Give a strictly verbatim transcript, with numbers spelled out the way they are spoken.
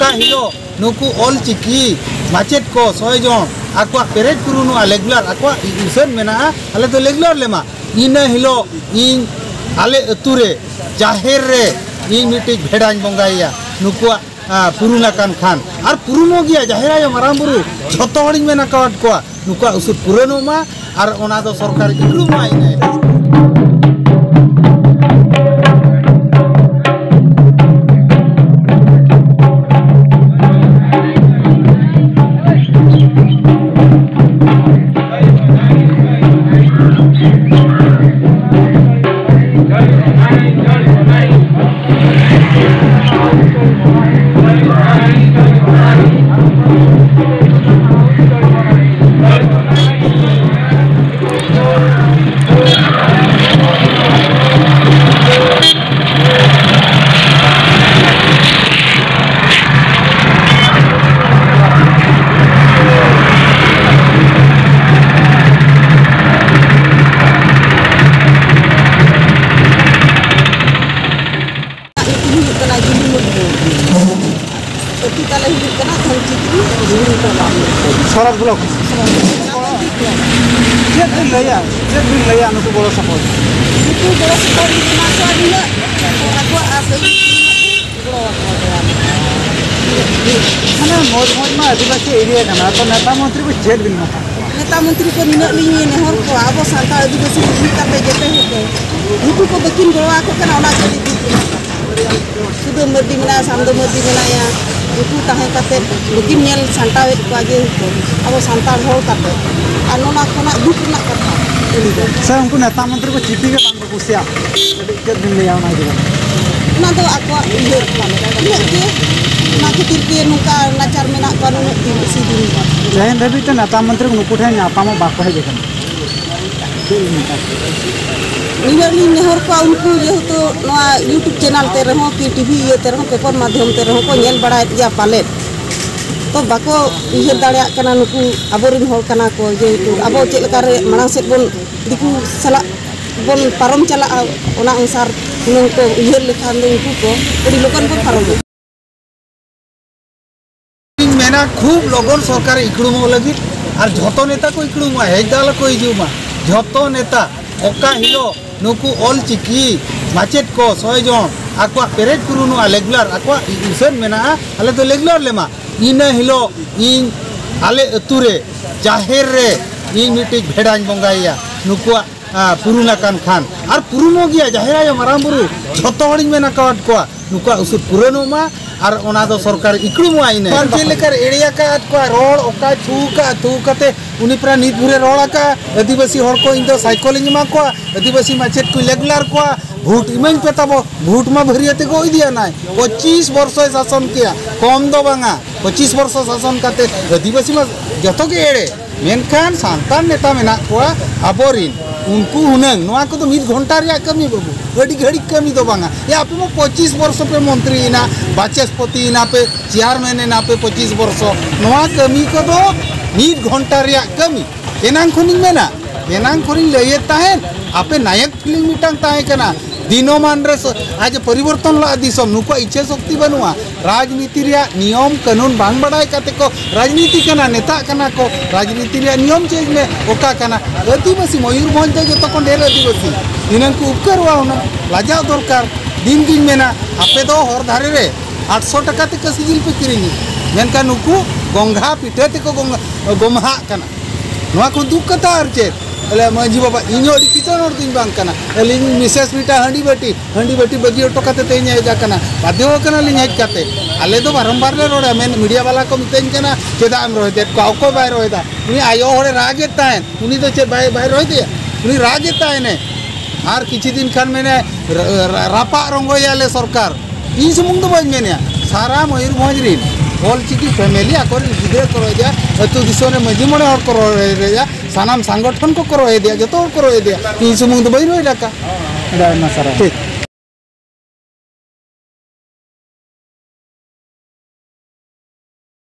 ᱚᱠᱟ ᱦᱤᱞᱳᱜ ᱱᱩᱠᱩ ᱚᱞ ᱪᱤᱠᱤ ᱢᱟᱪᱮᱫ ᱠᱚ ᱥᱚᱭ ᱡᱚᱱ ᱟᱠᱚᱣᱟᱜ ᱯᱮᱨᱮᱡ ᱯᱩᱨᱩᱱᱚᱜᱼᱟ, ᱞᱮᱜᱩᱞᱟᱨ ᱟᱠᱚᱣᱟᱜ ᱩᱥᱟᱹᱱ ᱢᱮᱱᱟᱜᱼᱟ, ᱟᱞᱮ ᱫᱚ ᱞᱮᱜᱩᱞᱟᱨ ᱞᱮ ᱮᱢᱟ᱾ ᱤᱱᱟᱹ ᱦᱤᱞᱳᱜ ᱤᱧ ᱟᱞᱮ ᱟᱹᱛᱩ ᱨᱮ ᱡᱟᱦᱮᱨ ᱨᱮ ᱤᱧ ᱢᱤᱫᱴᱤᱡ ᱵᱷᱮᱰᱟᱧ ᱵᱚᱸᱜᱟᱭᱮᱭᱟ᱾ ᱱᱩᱠᱩᱣᱟᱜ, ᱟ, ᱯᱩᱨᱩᱱ ᱟᱠᱟᱱ ᱠᱷᱟᱱ, ᱟᱨ ᱯᱩᱨᱩᱱᱚᱜ ᱜᱮᱭᱟ, ᱡᱟᱦᱮᱨ ᱟᱭᱳ, ᱢᱟᱨᱟᱝ ᱵᱩᱨᱩ, ᱡᱷᱚᱛᱚ ᱦᱚᱲᱤᱧ ᱢᱮᱱ ᱟᱠᱟᱣᱟᱫ ᱠᱚᱣᱟ, ᱱᱩᱠᱩᱣᱟᱜ ᱩᱥᱩᱞ ᱯᱩᱨᱟᱹᱱᱚᱜ ᱢᱟ ᱟᱨ ᱚᱱᱟ ᱫᱚ ᱥᱚᱨᱠᱟᱨ ᱤᱠᱲᱩᱢ ᱢᱟ ᱤᱱᱟᱹ ᱦᱤᱞᱳᱜ᱾ ᱧᱩᱛᱩᱢ ᱦᱩᱭᱩᱜ ᱠᱟᱱᱟ ᱡᱩᱞᱤ ᱢᱩᱨᱢᱩ᱾ ᱟᱹᱛᱩ ᱛᱟᱞᱮ ᱦᱩᱭᱩᱜ ᱠᱟᱱᱟ ᱫᱷᱟᱱᱪᱤᱛᱨᱤ, ᱡᱩᱞᱤ ᱴᱚᱞᱟ᱾ ᱥᱚᱨᱟᱴ ᱵᱞᱚᱠ᱾ ᱪᱮᱫ ᱵᱤᱱ ᱞᱟᱹᱭᱟ, ᱪᱮᱫ ᱵᱤᱱ ᱞᱟᱹᱭᱟ ᱱᱩᱠᱩ ᱜᱚᱲᱚ ᱥᱚᱯᱚᱦᱚᱫ? ᱱᱩᱠᱩ ᱜᱚᱲᱚ ᱥᱚᱯᱚᱦᱚᱫ ᱤᱧ ᱮᱢᱟ ᱠᱚᱣᱟ ᱱᱤᱱᱟᱹᱜ, ᱟᱠᱚᱣᱟᱜ ᱟᱥ ᱟᱹᱭᱩᱨ ᱜᱚᱲᱚ ᱟᱠᱚ ᱠᱟᱱᱟ᱾ ᱢᱟᱱᱮ ᱢᱚᱡᱽ ᱢᱚᱡᱽ ᱢᱟ ᱟᱹᱫᱤᱵᱟᱹᱥᱤ ᱮᱨᱤᱭᱟ ᱠᱟᱱᱟ, ᱛᱚ ᱱᱮᱛᱟ ᱢᱚᱱᱛᱨᱤ ᱠᱚ ᱪᱮᱫ ᱵᱤᱱ ᱢᱮᱛᱟ ᱠᱚᱣᱟ? ᱱᱮᱛᱟ ᱢᱚᱱᱛᱨᱤ ᱠᱚ ᱱᱤᱱᱟᱹᱜ ᱞᱤᱧ ᱱᱮᱦᱚᱨ ᱠᱚᱣᱟ, ᱟᱵᱚ ᱥᱟᱱᱛᱟᱲ ᱟᱹᱫᱤᱵᱟᱹᱥᱤ ᱢᱤᱫ ᱠᱟᱛᱮ ᱡᱮᱛᱮ ᱦᱚᱲ ᱠᱚ, ᱱᱩᱠᱩ ᱠᱚ ᱵᱟᱹᱠᱤᱱ ᱜᱚᱲᱚ ᱟᱠᱚ ᱠᱟᱱᱟ, ᱚᱱᱟ ᱜᱮ ᱟᱹᱰᱤ ᱫᱩᱠ ᱨᱮᱱᱟᱜ ᱠᱟᱛᱷᱟ᱾ ᱥᱩᱫᱟᱹᱢ ᱢᱟᱹᱨᱰᱤ ᱢᱮᱱᱟᱭᱟ, ᱥᱟᱢᱫᱚ ᱢᱟᱹᱨᱰᱤ ᱢᱮᱱᱟᱭᱟ, ᱱᱩᱠᱩ ᱛᱟᱦᱮᱸ ᱠᱟᱛᱮ ᱵᱟᱹᱠᱤᱱ ᱧᱮᱞ ᱥᱟᱢᱴᱟᱣᱮᱫ ᱠᱚᱣᱟ ᱡᱮᱦᱮᱛᱩ ᱟᱵᱚ ᱥᱟᱱᱛᱟᱲ ᱦᱚᱲ ᱠᱟᱛᱮ, ᱟᱨ ᱱᱚᱣᱟ ᱠᱷᱚᱱᱟᱜ ᱫᱩᱠ ᱨᱮᱱᱟᱜ ᱠᱟᱛᱷᱟ ᱟᱹᱰᱤ ᱜᱟᱱ᱾ ᱥᱮ ᱩᱱᱠᱩ ᱱᱮᱛᱟ ᱢᱚᱱᱛᱨᱤ ᱠᱚ ᱪᱤᱴᱷᱤ ᱜᱮ ᱵᱟᱝ ᱠᱚ ᱠᱩᱥᱤᱭᱟᱜ, ᱠᱟᱹᱴᱤᱡ ᱪᱮᱫ ᱵᱤᱱ ᱞᱟᱹᱭᱟ ᱚᱱᱟ ᱤᱫᱤ ᱠᱟᱛᱮ? ᱚᱱᱟ ᱫᱚ ᱟᱠᱚᱣᱟᱜ ᱩᱭᱦᱟᱹᱨ ᱯᱟᱞᱮ ᱩᱱᱟᱹᱜ ᱜᱮ, ᱚᱱᱟ ᱠᱷᱟᱹᱛᱤᱨ ᱜᱮ ᱱᱚᱝᱠᱟ ᱱᱟᱪᱟᱨ ᱢᱮᱱᱟᱜ ᱠᱚᱣᱟ ᱱᱩᱱᱟᱹᱜ ᱫᱤᱱ, ᱵᱮᱥᱤ ᱫᱤᱱ ᱫᱚ᱾ ᱛᱮᱦᱮᱧ ᱫᱷᱟᱹᱵᱤᱡ ᱛᱮ ᱱᱮᱛᱟ ᱢᱚᱱᱛᱨᱤ ᱱᱩᱠᱩ ᱴᱷᱮᱱ ᱧᱟᱯᱟᱢᱚᱜ ᱵᱟᱠᱚ ᱦᱮᱡ ᱟᱠᱟᱱᱟ᱾ ᱪᱮᱫ ᱵᱤᱱ ᱢᱮᱛᱟ ᱠᱚᱣᱟ? ᱱᱤᱱᱟᱹᱜ ᱞᱤᱧ ᱱᱮᱦᱚᱨ ᱠᱚᱣᱟ, ᱩᱱᱠᱩ ᱡᱮᱦᱮᱛᱩ ᱱᱚᱣᱟ YouTube ᱪᱮᱱᱮᱞ ᱛᱮ ᱨᱮᱦᱚᱸ ᱠᱤ ᱴᱤᱵᱷᱤ ᱤᱭᱟᱹ ᱛᱮ ᱨᱮᱦᱚᱸ, ᱯᱮᱯᱟᱨ ᱢᱟᱫᱽᱫᱷᱚᱢ ᱛᱮ ᱨᱮᱦᱚᱸ ᱠᱚ ᱧᱮᱞ ᱵᱟᱲᱟᱭᱮᱫ ᱜᱮᱭᱟ ᱯᱟᱞᱮᱫ, ᱛᱚ ᱵᱟᱠᱚ ᱩᱭᱦᱟᱹᱨ ᱫᱟᱲᱮᱭᱟᱜ ᱠᱟᱱᱟ ᱱᱩᱠᱩ ᱟᱵᱚᱨᱮᱱ ᱦᱚᱲ ᱠᱟᱱᱟ ᱠᱚ, ᱡᱮᱦᱮᱛᱩ ᱟᱵᱚ ᱪᱮᱫ ᱞᱮᱠᱟ ᱨᱮ ᱢᱟᱲᱟᱝ ᱥᱮᱫ ᱵᱚᱱ ᱫᱤᱠᱩ ᱥᱟᱞᱟᱜ ᱵᱚᱱ ᱯᱟᱨᱚᱢ ᱪᱟᱞᱟᱜᱼᱟ, ᱚᱱᱟ ᱚᱱᱩᱥᱟᱨ ᱦᱩᱱᱟᱹᱝ ᱠᱚ ᱩᱭᱦᱟᱹᱨ ᱞᱮᱠᱷᱟᱱ ᱫᱚ ᱩᱱᱠᱩ ᱠᱚ ᱟᱹᱰᱤ ᱞᱚᱜᱚᱱ ᱵᱚᱱ ᱯᱟᱨᱚᱢᱚᱜᱼᱟ᱾ ᱢᱮᱱᱟ ᱠᱷᱩᱵ ᱞᱚᱜᱚᱱ ᱥᱚᱨᱠᱟᱨ ᱤᱠᱲᱩᱢᱚᱜ ᱞᱟᱹᱜᱤᱫ᱾ ᱟᱨ ᱡᱷᱚᱛᱚ ᱱᱮᱛᱟ ᱠᱚ ᱤᱠᱲᱩᱢᱚᱜᱼᱟ, ᱦᱮᱡ ᱫᱚ ᱟᱞᱚ ᱠᱚ ᱦᱤᱡᱩᱜ ᱢᱟ᱾ ᱡᱷᱚᱛᱚ ᱱᱮᱛᱟ ᱚᱠᱟ ᱦᱤᱞᱳᱜ ᱱᱩᱠᱩ ᱚᱞ ᱪᱤᱠᱤ ᱢᱟᱪᱮᱫ ᱠᱚ ᱥᱚᱭ ᱡᱚᱱ ᱟᱠᱚᱣᱟᱜ ᱯᱮᱨᱮᱡ ᱯᱩᱨᱩᱱᱚᱜᱼᱟ, ᱞᱮᱜᱩᱞᱟᱨ ᱟᱠᱚᱣᱟᱜ ᱩᱥᱟᱹᱫ ᱢᱮᱱᱟᱜᱼᱟ, ᱟᱞᱮ ᱫᱚ ᱞᱮᱜᱩᱞᱟᱨ ᱞᱮᱢᱟ, ᱤᱱᱟᱹ ᱦᱤᱞᱳᱜ ᱤᱧ ᱟᱞᱮ ᱟᱹᱛᱩ ᱨᱮ ᱡᱟᱦᱮᱨ ᱨᱮ ᱤᱧ ᱢᱤᱫᱴᱤᱡ ᱵᱷᱮᱰᱟᱧ ᱵᱚᱸᱜᱟᱭᱮᱭᱟ᱾ ᱱᱩᱠᱩᱣᱟᱜ ᱟ, ᱯᱩᱨᱩᱱ ᱟᱠᱟᱱ ᱠᱷᱟᱱ, ᱟᱨ ᱯᱩᱨᱩᱱᱚᱜ ᱜᱮᱭᱟ ᱡᱟᱦᱮᱨ ᱟᱭᱳ, ᱢᱟᱨᱟᱝ ᱵᱩᱨᱩ, ᱡᱷᱚᱛᱚ ᱦᱚᱲᱤᱧ ᱢᱮᱱ ᱟᱠᱟᱣᱟᱫ ᱠᱚᱣᱟ, ᱱᱩᱠᱩᱣᱟᱜ ᱩᱥᱩᱫ ᱯᱩᱨᱟᱹᱱᱚᱜ ᱢᱟ ᱟᱨ ᱚᱱᱟ ᱫᱚ ᱥᱚᱨᱠᱟᱨ ᱤᱠᱲᱩᱢᱚᱜᱼᱟ᱾ ᱤᱱᱟᱹ ᱵᱟᱝ ᱪᱮᱫ ᱞᱮᱠᱟᱨᱮ ᱮᱲᱮ ᱟᱠᱟᱫ ᱠᱚᱣᱟ, ᱨᱚᱲ ᱚᱠᱟᱭ ᱛᱷᱩ ᱠᱟᱜᱼᱟ, ᱛᱷᱩ ᱠᱟᱛᱮ ᱩᱱᱤ ᱯᱨᱟᱭ ᱱᱤᱛ ᱵᱷᱳᱨᱮ ᱨᱚᱲ ᱟᱠᱟᱫᱼᱟ, ᱟᱹᱫᱤᱵᱟᱹᱥᱤ ᱦᱚᱲ ᱠᱚ ᱤᱧ ᱫᱚ ᱥᱟᱭᱠᱚᱞᱤᱧ ᱮᱢᱟ ᱠᱚᱣᱟ, ᱟᱹᱫᱤᱵᱟᱹᱥᱤ ᱢᱟᱪᱮᱫ ᱠᱚᱧ ᱞᱮᱜᱩᱞᱟᱨ ᱠᱚᱣᱟ, ᱵᱷᱳᱴ ᱤᱢᱟᱹᱧ ᱯᱮ ᱛᱟᱵᱚ, ᱵᱷᱳᱴ ᱢᱟ ᱵᱷᱟᱹᱨᱤᱭᱟᱹ ᱛᱮᱠᱚ ᱤᱫᱤᱭᱟ ᱱᱟᱭ᱾ ᱯᱚᱸᱪᱤᱥ ᱵᱚᱨᱥᱚᱭ ᱥᱟᱥᱚᱱ ᱠᱮᱭᱟ, ᱠᱚᱢ ᱫᱚ ᱵᱟᱝᱟ, ᱯᱚᱸᱪᱤᱥ ᱵᱚᱨᱥᱚ ᱥᱟᱥᱚᱱ ᱠᱟᱛᱮ ᱟᱹᱫᱤᱵᱟᱹᱥᱤ ᱢᱟ ᱡᱚᱛᱚ ᱜᱮ ᱮᱲᱮ᱾ ᱢᱮᱱᱠᱷᱟᱱ ᱥᱟᱱᱛᱟᱲ ᱱᱮᱛᱟ ᱢᱮᱱᱟᱜ ᱠᱚᱣᱟ ᱟᱵᱚᱨᱤᱱ, ᱩᱱᱠᱩ ᱦᱩᱱᱟᱹᱝ ᱱᱚᱣᱟ ᱠᱚᱫᱚ ᱢᱤᱫ ᱜᱷᱚᱱᱴᱟ ᱨᱮᱭᱟᱜ ᱠᱟᱹᱢᱤ ᱵᱟᱹᱵᱩ, ᱟᱹᱰᱤ ᱜᱷᱟᱹᱲᱤᱡ ᱠᱟᱹᱢᱤ ᱫᱚ ᱵᱟᱝᱟ᱾ ᱭᱟ, ᱟᱯᱮ ᱢᱟ ᱯᱚᱸᱪᱤᱥ ᱵᱚᱨᱥᱚ ᱯᱮ ᱢᱚᱱᱛᱨᱤ ᱮᱱᱟ, ᱵᱟᱪᱚᱥᱯᱚᱛᱤ ᱮᱱᱟ ᱯᱮ, ᱪᱮᱭᱟᱨᱢᱮᱱ ᱮᱱᱟ ᱯᱮ ᱯᱚᱸᱪᱤᱥ ᱵᱚᱨᱥᱚ, ᱱᱚᱣᱟ ᱠᱟᱹᱢᱤ ᱠᱚᱫᱚ ᱢᱤᱫ ᱜᱷᱚᱱᱴᱟ ᱨᱮᱭᱟᱜ ᱠᱟᱹᱢᱤ᱾ ᱮᱱᱟᱝ ᱠᱷᱚᱱᱤᱧ ᱢᱮᱱᱟ, ᱮᱱᱟᱝ ᱠᱷᱚᱱᱤᱧ ᱞᱟᱹᱭᱮᱫ ᱛᱟᱦᱮᱸᱫ, ᱟᱯᱮ ᱱᱟᱭᱚᱠ ᱯᱷᱤᱞᱢ ᱢᱤᱫᱴᱟᱝ ᱛᱟᱦᱮᱸ ᱠᱟᱱᱟ, ᱫᱤᱱᱚᱢᱟᱱ ᱨᱮ ᱥᱚ-, ᱟᱡ ᱮ ᱯᱚᱨᱤᱵᱚᱨᱛᱚᱱ ᱞᱟᱜᱼᱟ ᱫᱤᱥᱚᱢ᱾ ᱱᱩᱠᱩᱣᱟᱜ ᱤᱪᱪᱷᱟᱹ ᱥᱚᱠᱛᱤ ᱵᱟᱹᱱᱩᱜᱼᱟ᱾ ᱨᱟᱡᱽᱱᱤᱛᱤ ᱨᱮᱭᱟᱜ ᱱᱤᱭᱚᱢ ᱠᱟᱹᱱᱩᱱ ᱵᱟᱝ ᱵᱟᱰᱟᱭ ᱠᱟᱛᱮ ᱠᱚ ᱨᱟᱡᱽᱱᱤᱛᱤ ᱠᱟᱱᱟ, ᱱᱮᱛᱟᱜ ᱠᱟᱱᱟ ᱠᱚ᱾ ᱨᱟᱡᱽᱱᱤᱛᱤ ᱨᱮᱭᱟᱜ ᱱᱤᱭᱚᱢ ᱪᱮᱫ ᱢᱮ, ᱚᱠᱟ ᱠᱟᱱᱟ? ᱟᱹᱫᱤᱵᱟᱹᱥᱤ, ᱢᱚᱭᱩᱨᱵᱷᱚᱸᱡᱽ ᱫᱚ ᱡᱚᱛᱚ ᱠᱷᱚᱱ ᱰᱷᱮᱨ ᱟᱹᱫᱤᱵᱟᱹᱥᱤ᱾ ᱤᱱᱟᱹᱝ ᱠᱚ ᱩᱯᱠᱟᱹᱨᱚᱜᱼᱟ ᱦᱩᱱᱟᱹᱝ, ᱞᱟᱡᱟᱣ ᱫᱚᱨᱠᱟᱨ᱾ ᱫᱤᱱ ᱜᱤᱧ ᱢᱮᱱᱟ, ᱟᱯᱮ ᱫᱚ ᱦᱚᱨ ᱫᱷᱟᱨᱮ ᱨᱮ ᱟᱴᱥᱚ ᱴᱟᱠᱟ ᱛᱮ ᱠᱟᱹᱥᱤ ᱡᱤᱞ ᱯᱮ ᱠᱤᱨᱤᱧᱟ, ᱢᱮᱱᱠᱷᱟᱱ ᱱᱩᱠᱩ ᱜᱚᱝᱜᱷᱟ ᱯᱤᱴᱷᱟᱹ ᱛᱮᱠᱚ ᱜᱚᱝ-, ᱜᱚᱢᱦᱟᱜ ᱠᱟᱱᱟ᱾ ᱱᱚᱣᱟ ᱠᱷᱚᱱ ᱫᱩᱠ ᱠᱟᱛᱷᱟ ᱟᱨ ᱪᱮᱫ? ᱟᱞᱮ ᱢᱟᱹᱡᱷᱤ ᱵᱟᱵᱟ, ᱤᱧ ᱦᱚᱸ ᱟᱹᱰᱤ ᱠᱤᱥᱟᱹᱬ ᱦᱚᱲ ᱫᱩᱧ ᱵᱟᱝ ᱠᱟᱱᱟ᱾ ᱟᱹᱞᱤᱧ ᱢᱤᱥᱮᱥ ᱢᱤᱫᱴᱟᱝ ᱦᱟᱺᱰᱤ ᱵᱟᱹᱴᱤ, ᱦᱟᱺᱰᱤ ᱵᱟᱹᱴᱤ ᱵᱟᱹᱜᱤ ᱦᱚᱴᱚ ᱠᱟᱛᱮ ᱛᱮᱦᱮᱧ ᱦᱮᱡ ᱟᱠᱟᱱᱟ᱾ ᱵᱟᱫᱷᱭᱚ ᱟᱠᱟᱱᱟᱞᱤᱧ ᱦᱮᱡ ᱠᱟᱛᱮ᱾ ᱟᱞᱮ ᱫᱚ ᱵᱟᱨᱚᱢᱵᱟᱨ ᱞᱮ ᱨᱚᱲᱟ, ᱢᱮᱱ, ᱢᱤᱰᱤᱭᱟ ᱵᱟᱞᱟ ᱠᱚ ᱢᱤᱛᱟᱹᱧ ᱠᱟᱱᱟ, "ᱪᱮᱫᱟᱜ ᱮᱢ ᱨᱚᱦᱮᱫᱮᱫ ᱠᱚᱣᱟ?" ᱚᱠᱚᱭ ᱵᱟᱭ ᱨᱚᱦᱮᱫᱟ? ᱩᱱᱤ ᱟᱭᱳ ᱦᱚᱲᱮ ᱨᱟᱜᱮᱫ ᱛᱟᱦᱮᱸᱫ, ᱩᱱᱤ ᱫᱚ ᱪᱮᱫ ᱵᱟᱭ, ᱵᱟᱭ ᱨᱚᱦᱮᱫᱮᱭᱟ? ᱩᱱᱤ ᱨᱟᱜᱮᱫ ᱛᱟᱦᱮᱱᱮ᱾ ᱟᱨ ᱠᱤᱪᱷᱩ ᱫᱤᱱ ᱠᱷᱟᱱ ᱢᱮᱱᱮ, ᱨᱟ-, ᱨᱟ-, ᱨᱟᱯᱟᱜ ᱨᱚᱝᱜᱚᱭᱟᱞᱮ ᱥᱚᱨᱠᱟᱨ᱾ ᱤᱧ ᱥᱩᱢᱩᱝ ᱫᱚ ᱵᱟᱹᱧ ᱢᱮᱱᱮᱜᱼᱟ, ᱥᱟᱨᱟ ᱢᱚᱭᱩᱨᱵᱷᱚᱸᱡᱽ ᱨᱤᱱ ᱚᱞ ᱪᱤᱠᱤ ᱯᱷᱮᱢᱮᱞᱤ ᱟᱠᱚᱨᱮᱱ ᱜᱤᱫᱽᱨᱟᱹ ᱠᱚ ᱨᱚᱦᱮᱫᱮᱭᱟ, ᱟᱹᱛᱩ ᱫᱤᱥᱚᱢ ᱨᱮ ᱢᱟᱹᱡᱷᱤ ᱢᱚᱬᱮ ᱦᱚᱲ ᱠᱚ ᱨᱚᱦᱮᱫᱮᱭᱟ, ᱥᱟᱱᱟᱢ ᱥᱟᱝᱜᱚᱴᱷᱚᱱ ᱠᱚᱠᱚ ᱨᱚᱦᱮᱫᱮᱭᱟ, ᱡᱚᱛᱚ ᱦᱚᱲ ᱠᱚ ᱨᱚᱦᱮᱫᱮᱭᱟ᱾ ᱤᱧ ᱥᱩᱢᱩᱝ ᱫᱚ ᱵᱟᱹᱧ ᱨᱚᱦᱮᱫ ᱟᱠᱟᱫ᱾ ᱟᱹᱰᱤ ᱟᱭᱢᱟ ᱥᱟᱨᱦᱟᱣ᱾ ᱴᱷᱤᱠ᱾